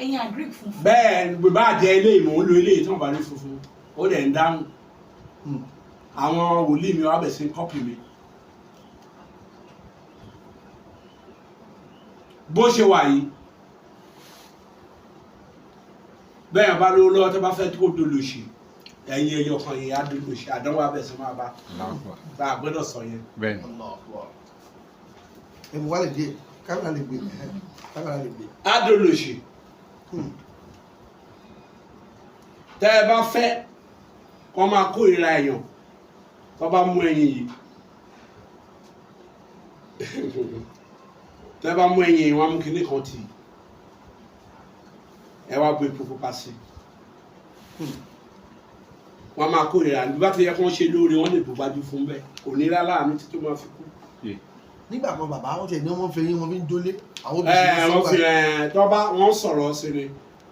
Ẹyin agric funfun. Bẹ́ẹ̀ ni, bá jẹ́ ilé ìmọ̀ ń lo ilé tí wọ́n bá ní funfun, ó dẹ̀ ń dáhùn. Àwọn wòlíì mi wá bẹ̀ sí copy mi. Bó ṣe wà yìí, bẹ́ẹ̀ bá lówó lọ́wọ́, tó bá fẹ́ kó dolòṣì, ẹ̀yin ẹyọ kan yìí á dolòṣì, àdánwò abẹ́ sí máa bá bá a gbọ́dọ̀ sọ yẹn. Bẹ́ẹ̀ni. Ẹ mú wálé díẹ̀, kámẹ́rà lè gbé, kámẹ́rà lè gbé. Á dolòṣì. Tẹ́ ẹ bá fẹ́ kọ́ máa kórìíra èèyàn, tó bá mú ẹyin yìí, tẹ́ ẹ bá mú ẹyin yìí, wọ́n á mú kinní kan tì í, ẹ wá bu epo pupa sí i, wọ́n máa kórìíra. Bí bá ti yẹ kó ń ṣe lóore, wọ́n lè bù gbájú fún bẹ́ẹ̀, kò ní láàánú títí tó máa fi kú. Nígbà kan, bàbá, wọn tiẹ̀ ní wọ́n fi eyín wọn fi ń jólé àwọn Ẹ obìnrin. wọ́n fi ẹ tó bá wọ́n sọ̀rọ̀ sí ni,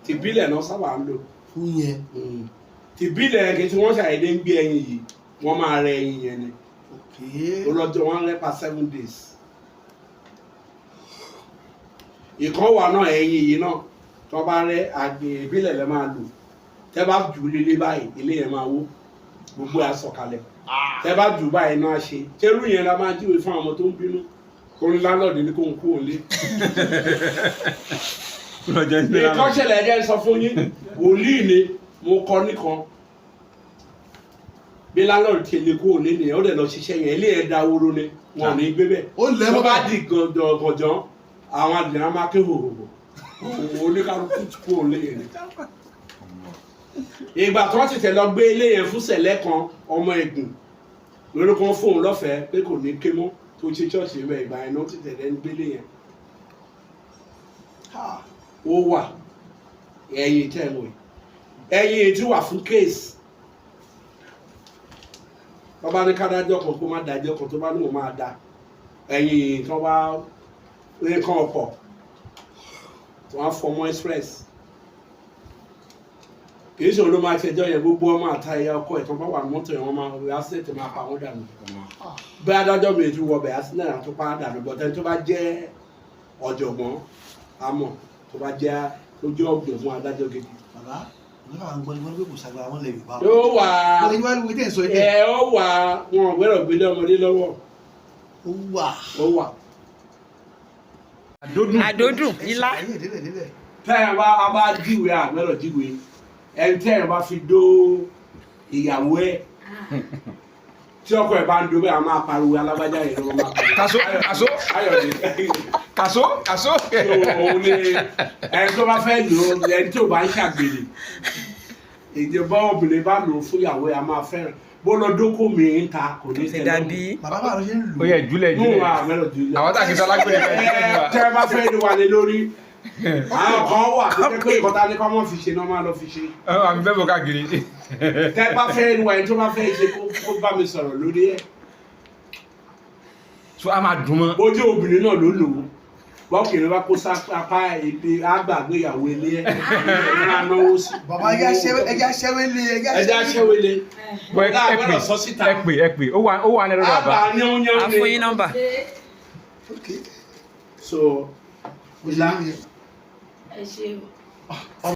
tìbílẹ̀ náà sábà ń lò. Fún yẹn. Tìbílẹ̀ kì í tí wọ́n ṣàyẹ̀dé ń gbé ẹyin yìí, wọ́n máa rẹ ẹyin yẹn ni. Olọ́jọ́ wọn rẹ́ pa 7 days. Ìkan wà náà, ẹyin yìí náà tó bá rẹ àgbè ìbílẹ̀ lẹ́ máa lò. Tẹ́ bá jù ú lélẹ̀ báyìí, ilé yẹn máa wó, gbogbo ẹ̀ á sọ̀kalẹ̀. Tẹ́ bá jù ú báyìí náà ṣe tẹ́rù yẹn la máa jíwèé fún àwọn ọmọ tó ń bínú kó ń lálọ́ọ̀dì ní kó ń kú òun lé. Lọ́jọ́ ní. Nǹkan ṣẹlẹ̀, ẹ̀jẹ̀ sọ fún yín, wòlíì ni mo kọ nìkan bí landlord ti lè kú òun lé nìyẹn. Ó dẹ̀ lọ ṣiṣẹ́ yẹn, ilé yẹn dahoro ni, wọn ò ní gbé bẹ́ẹ̀. Ó lẹ́ Tó mọ́ bá báyìí. di gànjàn, àwọn àdìyàn máa ké hòhòhò, oníkálukú kú òun lé yẹn ni. Ìgbà tí wọ́n tètè lọ gbé ilé yẹn fún sẹ̀lẹ̀ kan, ọmọ ẹ̀gùn lórí kan fóun lọ́fẹ̀ẹ́ pé kò ní ké mọ́, tó ṣe ṣọ́ọ̀ṣì rẹ̀, ìgbà yẹn náà tètè lẹ́nu gbélé yẹn. Ó wà ẹyin tẹ́ ẹ wọ̀ yìí, ẹyin tí wà fún case. Bàbá ní kádájọ́ kan kó má dájọ́ kan, tó bá ní òun máa da ẹyin tó bá nǹkan ọkọ̀ tó wá fọmọ express, kì í ṣe òun ló máa ṣẹjọ́ yẹn. Gbogbo ọmọ àta ẹ̀yà ọkọ ẹ̀ tó bá wà ní mọ́tò yẹn, wọ́n máa accident máa pa wọ́n dànù. Bí adájọ́ mi ti wọ bẹ̀, accident àti pa dànù. Bọ̀tẹ́ tó bá jẹ́ ọ̀jọ̀gbọ́n àmọ́ tó bá jẹ́ tó jẹ́ ọ̀jọ̀gbọ́n adájọ́ gidi. Bàbá, nígbà wọn gbọ́ ni wọ́n ní pé kò sagbara wọn lẹ Yorùbá. Yóò wà. Wọ́n lè wá wí tẹ̀ sọ yìí. Ẹ ó wà, wọn ò gbọ́dọ̀ gbélé ọmọdé lọ́wọ́. Ó wà. Ó wà. Àdódùn. Àdódùn ilá. Ayé délẹ̀ délẹ̀. Tẹ́yìn bá a bá jíwèé, àgbẹ̀rọ̀ jíwèé ẹni tẹ́yìn bá fi dó ìyàwó ẹ̀, tí ọkọ ẹ̀ bá ń do bẹ́ẹ̀, a máa pariwo alágbájá yẹn lọ́wọ́, máa pariwo. Kàsó kàsó. Ayọ̀dé. Kàsó kàsó. Òun ni ẹni tó bá fẹ́ lò ó, ẹni tó bá ń ṣàgbèrè, ìjọba obìnrin bá lò ó fún ìyàwó ẹ̀, a máa fẹ́ràn bó lọ dókò mi ń ta, kò ní Ṣe tẹ́. Dàbí. Bàbá, bá lọ ṣe ń lò. Ó yẹ júlẹ̀ Nù júlẹ̀. Àgbẹ̀rọ̀ jùlẹ̀. Àwọn tá a kì í sọ alágbèrè fẹ́ Ẹ tẹ́ ẹ bá fẹ́ ní wà lé lórí, àwọn kan wà tó jẹ́ pé ìkọ́ta ní kọ́ mọ́ fi ṣe náà máa lọ fi ṣe. Àmì bẹ́ẹ̀ bọ̀ káàkiri. Tẹ́ ẹ bá fẹ́ ní wà, ẹni tó bá fẹ́ ṣe kó bá mi sọ̀rọ̀ lórí ẹ̀. So a máa dùn mọ́. Bójú obìnrin náà ló lò ó, bọ́kìnrin bá kó sápá ibi àgbàgbé ìyàwó ilé ẹ̀ ẹ̀ máa náwó sí. Bàbá, ẹja ṣẹ́wé lé ẹja. Ẹja ṣẹ́wélé. Bọ́ ẹ Ọ̀gá ẹ àgbẹ̀rọ̀ pè sọ síta. Ẹ pè, ẹ pè, ó wà ní ẹ̀rọ Àgbà bàbá. yánnyán A fún yín ni. nọ́mbà. Ok. So Bó ṣe rí yẹn. Ẹ ṣe o.